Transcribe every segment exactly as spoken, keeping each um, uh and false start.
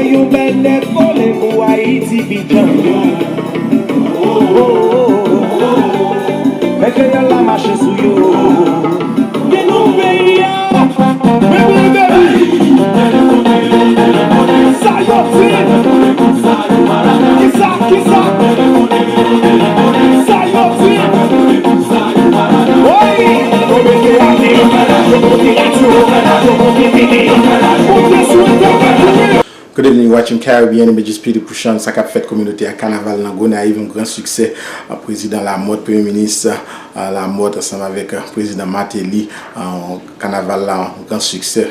Yon bèl nèt vole pou Ayiti pi djanm. Mèt kreyòl la mache sou yo. Gen nou peyi a. Men pou yo te di. Sa yo di. Kisa, kisa. Sa yo di. Woy. Yo mete a di. Yo mete a di. Yo mete a di. Monte sou entènèt. Good evening, watching Caribbean Images, Peter Pouchon. Sa k ap fèt kominote a, kanaval nan Gonayiv, yon gran siksè. Prezidan Lamothe, Premye Minis, a, Lamothe, ansanm avèk, a, Prezidan Martelly, a, kanaval la, yon gran siksè.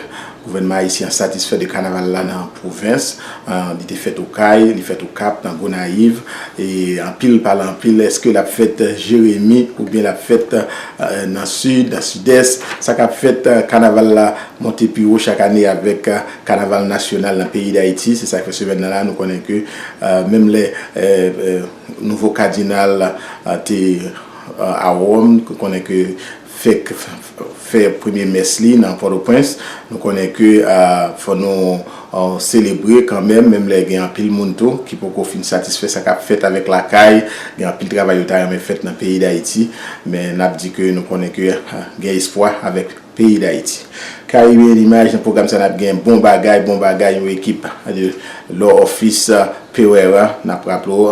Gouvènman ayisyen an satisfè de kanaval la nan pwovens. A, li te fèt Okay, li fèt Okap, nan Gonayiv. E anpil pale anpil, èske l ap fèt Jeremi oubyen l ap fèt, a, nan Sid, nan Sidès? Sa k ap fèt, a, kanaval la monte pi wo chak ane avèk, a, kanaval nasyonal nan peyi Dayiti. Se sa k fè semèn nan la, nou konnen ke, a, menm lè, e, e, nouvo kadinal, a, te, a, a Wòm, nou konnen ke fè, fè premye mès li nan Pòtoprens, nou konnen ke, a, fò nou, a, selebre kanmenm, menm lè gen anpil moun tou ki poko fin satisfè sa k ap fèt avèk lakay, gen anpil travay yo ta renmen fèt nan peyi Dayiti, men n ap di ke nou konnen ke, a, gen espwa avèk peyi Dayiti. Caribbean Image, nan pwogram sa n ap gen bon bagay, bon bagay, yon ekip de Law Office, a, Pereira, n ap raple w,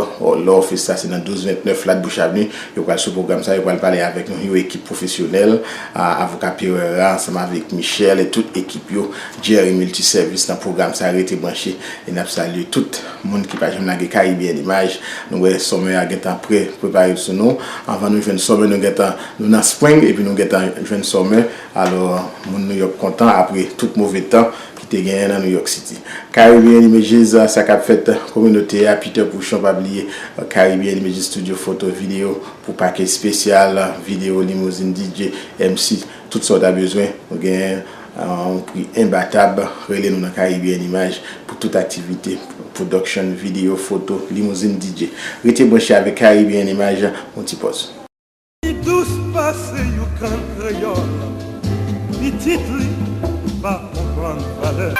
Law Office sa se nan douz ventnèf Flatbush Avenue, yo pral sou pwogram sa, yo pral pale avèk nou, yon ekip pwofesyonèl, a, avoka Pereira, ansanm avèk Michel e tout ekip yo, Jerry Multiservice nan pwogram sa, rete branche, e n ap salye tout moun ki pa janm lage Caribbean Image. Nou wè summer a gentan pre, prepare sou nou. Anvan nou jwenn summer, nou gentan, nou nan spring, epi nou gentan jwenn summer. Alò, moun New York kontan apre tout move tan ki te genyen nan New York City. Caribbean Images, sa k ap fèt kominote a, Peter Pouchon, pa bliye, Caribbean Images Studio, foto, videyo pou pakèt espesyal, videyo, limouzin, D J, M C, tout sa w ta bezwen. Nou genyen, a, yon pri enbatab. Rele nou nan Caribbean Image pou tout aktivite, production, videyo, foto, limouzin, D J. Rete branche avèk Caribbean Image, yon ti pòz. Li dous pase yon kann kreyòl, pitit li pa konprann valè.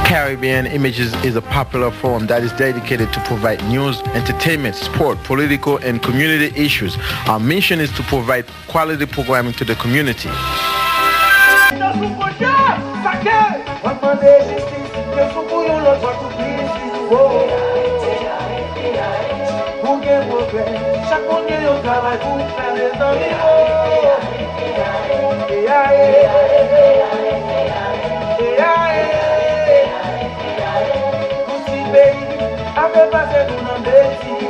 Caribbean Images is a popular forum that is dedicated to provide news, entertainment, sport, political, and community issues. Our mission is to provide quality programming to the community. Nan sou kote, sa ke? Mwen mande jistis, ke sou pou yon lòt bò tou plis, oh. Pou gen pwoblèm, chak moun gen yon travay pou fè, mezanmi, oh. E aye, e aye, e aye. Yon ti peyi, ap efase nou nan betiz.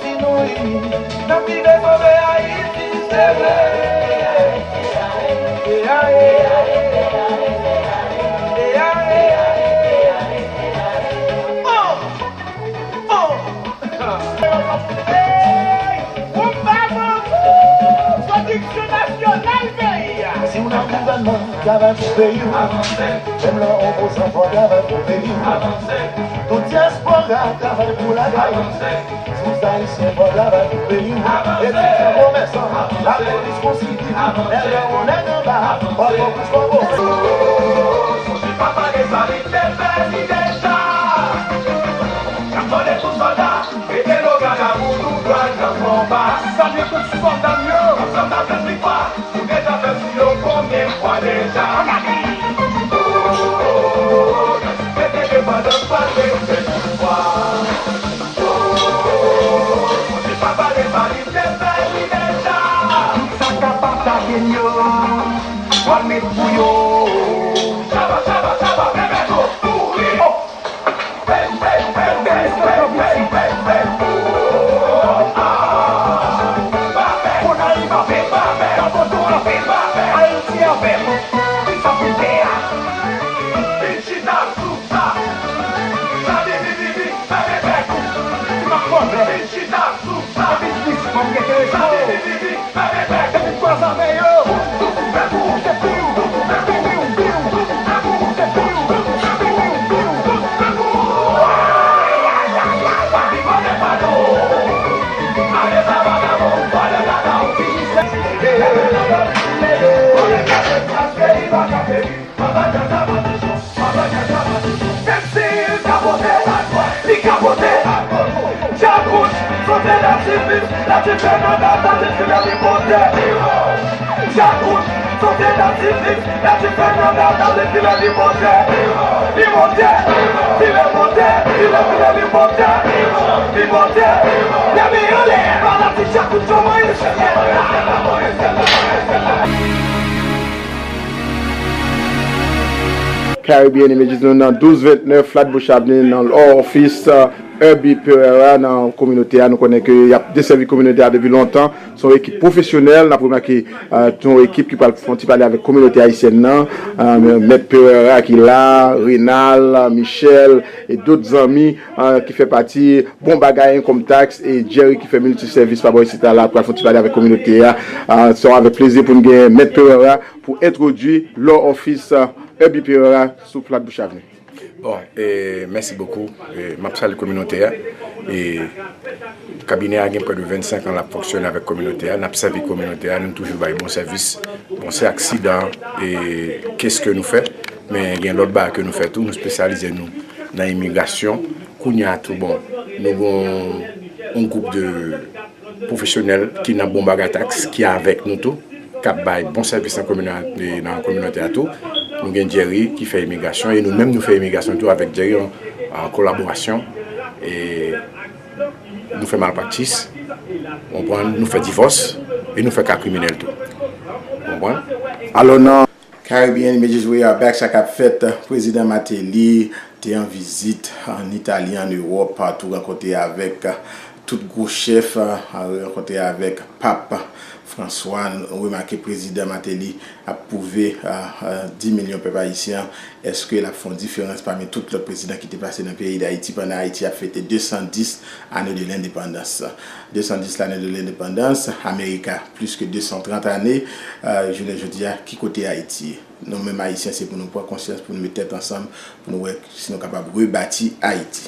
Si nou ini, n ap rive sove Ayiti, se vre. E aye, e aye, e aye. Oh! Oh! Hey! Konba Bambou! Pwodiksyon nasyonal peyi a! Si w nan gouvènman, travay pou peyi w. Menm lè w opozan, fò w travay pou peyi w. Tout dyaspora, travay pou lakay ou. Sou Ayisyen, fò w travay pou peyi w. Etidyan, komèsan, lapolis, konsibil, mèt, gwo nèg anba, fò w konplis, fò w konplis. Sonje papa Desalin te fè li deja. N ap mande tout sòlda, mete lo gad a moun, nou pral nan konba. Salye tout sòlda m yo. Ansanm n ap jwenn viktwa. Nou deja fè sou yo konbyen fwa deja? Mete depandans pa te fè yon fwa. Papa Desalin te fè li deja. Tout sa k ap atake n yo, pral met pou yo. Chaba, chaba, chaba, bebe, go, kouri. Sote nan T V, la ti fè nan data, li file li monte. Chakout, sote nan T V, la ti fè nan data, li file li monte. Li monte, file monte, file file li monte. Li monte, leve anlè, pa la ti chakout, yo mwen. Caribbean Images, nou nan douz vennèf Flatbush Avenue, nan Law Office, uh, Herbie Pereira nan kominote a. Nou konnen ke y ap desèvi kominote a depi lontan. Se yon ekip pwofesyonèl. N ap remake, uh, se yon ekip ki pral fè yon ti pale avèk kominote ayisyèn nan. Uh, Mèt Pereira ki la, Renal, uh, Michel, e dòt zanmi, uh, ki fè pati Bon Bagay Income Tax, e Jerry ki fè milti sèvis pa bò isit la, la pral fè yon ti pale avèk kominote a. Uh, se avèk plezi pou n gen Mèt Pereira pou entwodui Law Office, uh, Herbie Pereira sou Flatbush Avenue. Bon, e, mèsi bokou. E, m ap salye kominote a. E, kabinè a gen prè de vennsenk an l ap fonksyone avèk kominote a. N ap sèvi kominote a. Nou toujou bay bon sèvis. Bon, se aksidan, e, kes ke nou fè. Men gen lòt bagay ke nou fè tou. Nou espesyalize nou nan imigrasyon. Kounye a tou, bon, nou gen yon gwoup de pwofesyonèl ki nan Bon Bagay Tax, ki avèk nou tou, k ap bay bon sèvis nan komino-, nan kominote a tou. Nou gen Jerry ki fè imigrasyon, e nou menm nou fè imigrasyon tou avèk Jerry an, an kolaborasyon. E nou fè malpraktis, konprann, nou fè divòs, e nou fè ka kriminèl tou. Konprann? Alò, nan Caribbean Images, we are back, sa k ap fèt, Prezidan Martelly te an vizit an Itali, an Ewòp, tou rankontre avèk tout gwo chèf, rankontre avèk Pap Franswa. Nou remake Prezidan Martelly ap pwouve, a, a, dis milyon pèp ayisyen an, èske l ap fè yon diferans pami tout lòt prezidan ki te pase nan peyi Dayiti pandan Ayiti ap fete de san dis ane de lendepandans. De san dis lane de lendepandans, Amerik a plis ke de san trant ane, a, jounen jodi a, ki kote Ayiti ye? Nou menm Ayisyen, se pou nou pran konsyans, pou nou met tèt ansanm, pou nou wè si nou kapab rebati Ayiti.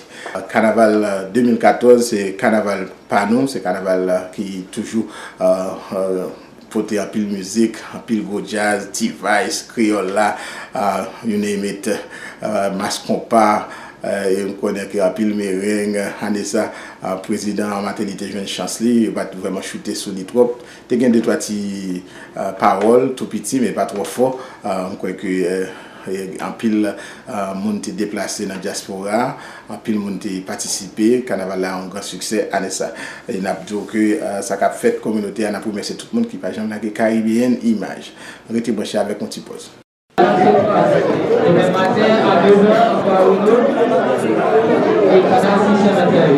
Kanaval, euh, de mil katòz, se kanaval pa nou, se kanaval, euh, ki toujou, euh, euh, pote anpil mizik, anpil gwo djaz, T-Vice, Kreyòl la, euh, you name it, euh, Mas Konpa, euh, e m konnen ke anpil mereng, ane sa, euh, Prezidan Martelly te jwenn chans li, yo pa t vrèman choute sou li twòp. Te gen de twa ti, a, pawòl tou piti, men pa twò fò. A, m kwè ke, e, e, anpil, a, moun te deplase nan dyaspora a, anpil moun te patisipe. Kanaval la yon gran siksè ane sa. E n ap di w ke, a, sa k ap fèt kominote a, n ap remèsye tout moun ki pa janm lage Caribbean Image. Rete branche avèk yon ti pòz. Demen maten a nèf è, anba Wilo, e Kanal Sisyen nan Tèl.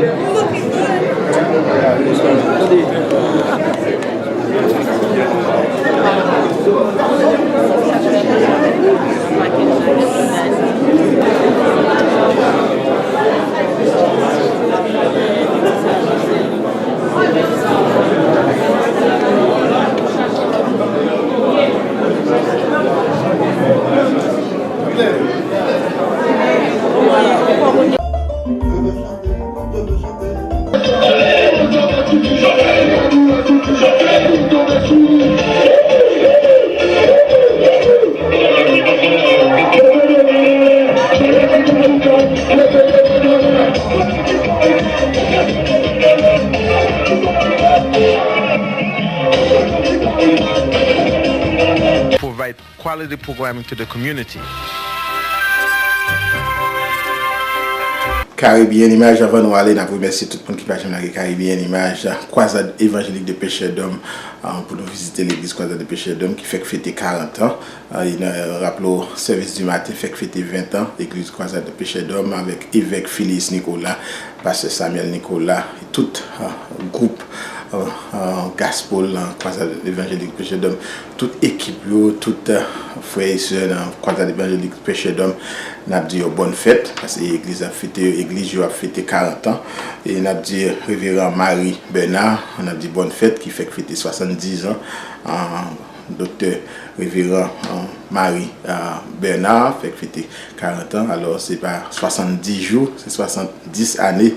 Provide quality programming to the community. Caribbean Image, anvan nou ale, n ap remèsye tout moun ki pa janm lage Caribbean Image, Croisade Évangélique de Pêcheurs d'Hommes, a, pou nou vizite legliz Croisade de Pêcheurs d'Hommes ki fèk fete karant an. A, e n ap raple w, sèvis di maten fèk fete ven an, legliz Croisade de Pêcheurs d'Hommes avèk evèk Phileas Nicolas, pastè Samuel Nicolas, e tout, a, gwoup, a, a, gospel, a, Croisade Évangélique Pêcheurs d'Hommes, tout ekip yo, tout, a, frè e sè nan Croisade Évangélique Pêcheurs d'Hommes, n ap di yo bòn fèt, paske egliz ap fete, egliz yo ap fete karant an. E n ap di Reveran Marie Bernard, n ap di bòn fèt, ki fèk fete swasanndiz an. A, Doktè Reveran, a, Marie, a, Bernard, fèk fete karant an. Alò, se pa swasanndis jou, se swasanndis ane,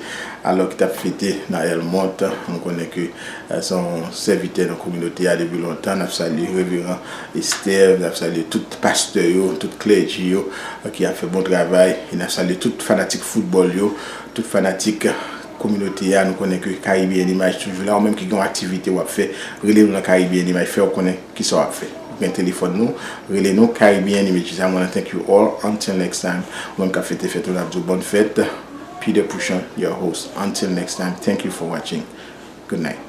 alò, ki t ap fete nan Elmont. Nou konnen ke, a, se yon sèvitè nan kominote a depi lontan. N ap salye Reveran Estève, n ap salye tout pastè yo, tout klèji yo, a, ki ap fè bon travay. E n ap salye tout fanatik foutbòl yo, tout fanatik kominote a. Nou konnen ke Caribbean Image toujou la. Ou menm ki gen yon aktivite w ap fè, rele nou nan Caribbean Image, fè w konnen kisa w ap fè. Ou gen telefòn nou, rele nou. Caribbean Image is, I wanna thank you all. Until next time. Ou menm k ap fete fèt ou, n ap di w bòn fèt. Peter Pouchon, your host. Until next time, thank you for watching. Good night.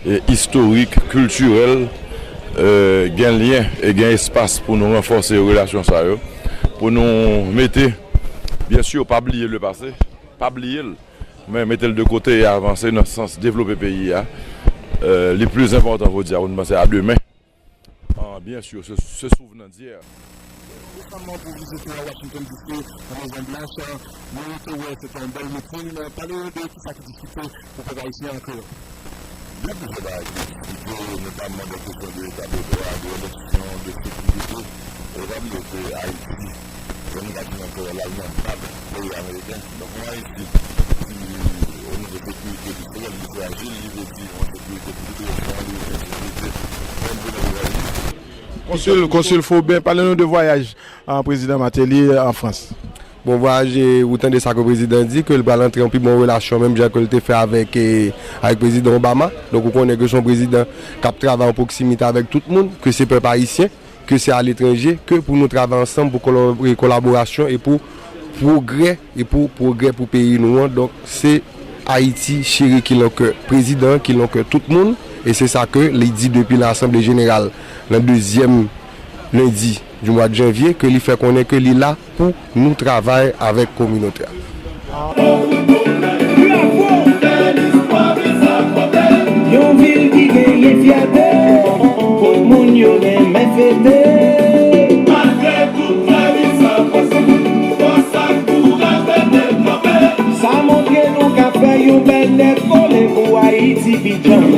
E istorik, kiltirèl, e, gen lyen e gen espas pou nou ranfòse relasyon sa yo, pou nou mete, byen si, pa bliye le pase, pa bliye l, men mete l de kote e avanse nan sans devlope peyi a. E, li plis enpòtan, fò di a, pou nou panse a demen. Ah, byen si, se, se souvnandyè. Resaman, pou vizite a Washington D C, nan Mezon Blanch, nou te wè se te yon bèl miting. Pale de kisa ki diskite pou pèp ayisyen an kreyòl. Gen plizyè bagay ki diskite, notamman de kesyon de eta de dwa, de eleksyon, de sekirite. E pa bliye ke Ayiti, jan nou ka di nan kreyòl la, li nan bab peyi ameriken. Donk, yon Ayiti ki, o nivo sekirite, li frèb, li frajil, li vle di yon sekirite ki pi pwofon, li ensekirite menm pou nan peyi. Konsil, Konsil Faubin, pale nou de vwayaj, ah, prezidan Martelly an Frans. Bon, vwayaj, e, ou tande sa ke prezidan di, ke l pral antre an pi bon relasyon, menm jan ke l te fè avèk, e, avèk prezidan Obama. Donk, ou konnen ke se yon prezidan k ap travay an pwoksimite avèk tout moun, ke se pèp ayisyen, ke se aletranje, ke pou nou travay ansanm pou kolo-, e, kolaborasyon e pou pwogrè, e pou pwogrè pou peyi nou an. Donk, se Ayiti cheri ki lan kè prezidan, ki lan kè tout moun, e se sa ke li di depi nan Asanble Jeneral, nan dezyèm lendi di mwa de janvye, ke li fè konnen ke li la pou nou travay avèk kominote a. Yon vil ki genyen fyète, kot moun yo renmen fete. Malgre tout trè risk, sa posib, fòs ak kouraj fè devlope. Sa montre nou ka fè yon bèl tèt kole pou Ayiti pi djanm.